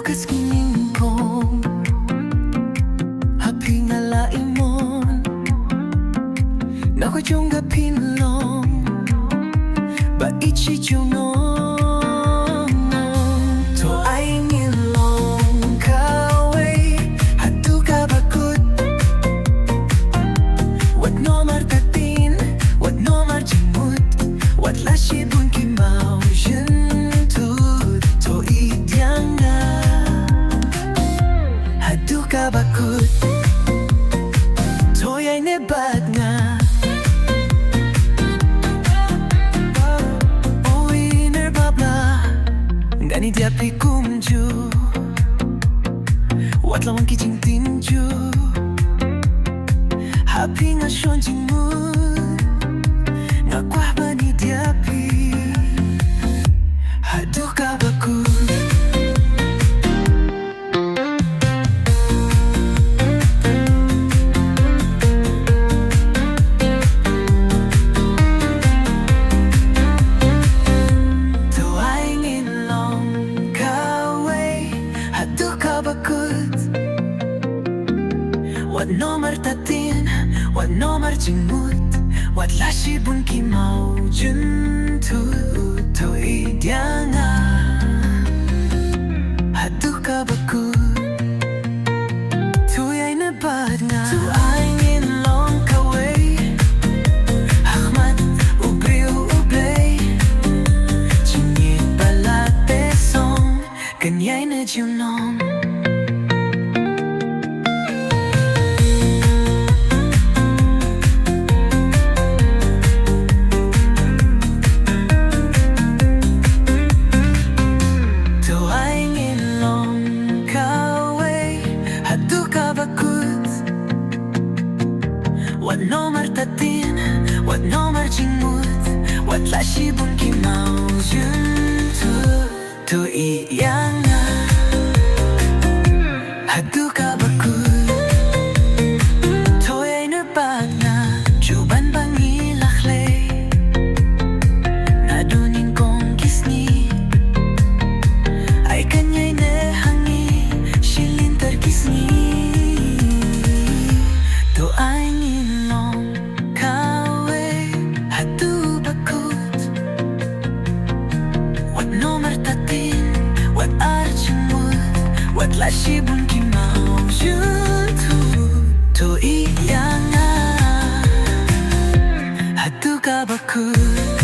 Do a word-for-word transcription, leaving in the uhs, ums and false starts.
Sngewbha ha phi nga la imon, na ka jong ka phin long ba ïeit shi jong nong. To ai ngin long kawei haduh kaba kut, wat nym artatien, wat nym arjingmut, wat la shibun ki mawjyntud. To ïeit ïa nga haduh kaba kut, to ïaineh bad nga. O i Nongbablei, ngan ïeit ïa phi kumjuh, wat la wan ki jingtynjuh. Ha phi nga shon jingmut, nga kwah ban ïeit ïa phi haduh kaba kut. To ai ngin long kawei haduh kaba kut, wat nym artatien, wat nym arjingmut, wat la shibun ki mawjyntud. To ïeit ïa nga haduh kaba kut, to ïaineh bad nga. To ai ngin long kawei ha khmat u briew u Blei, jingïeit ba la teh song kan ïaineh junom. To ai ngin long kawei haduh kaba kut, wat nym artatien, wat nym arjingmut, wat la shibun ki mawjyntud. To ïeit ïa nga haduh kaba kut, to ïaineh bad nga. Ju ban ba ngi la khlei naduh nyngkong ki sngi, ai kan ïaineh ha ngi shilynter ki sngi. To ai ngin long kawei haduh ba kut, wat nym artatien, wat arjingmut, wat la shibun ki mawjyntud. To ïeit ïa nga haduh kaba kut.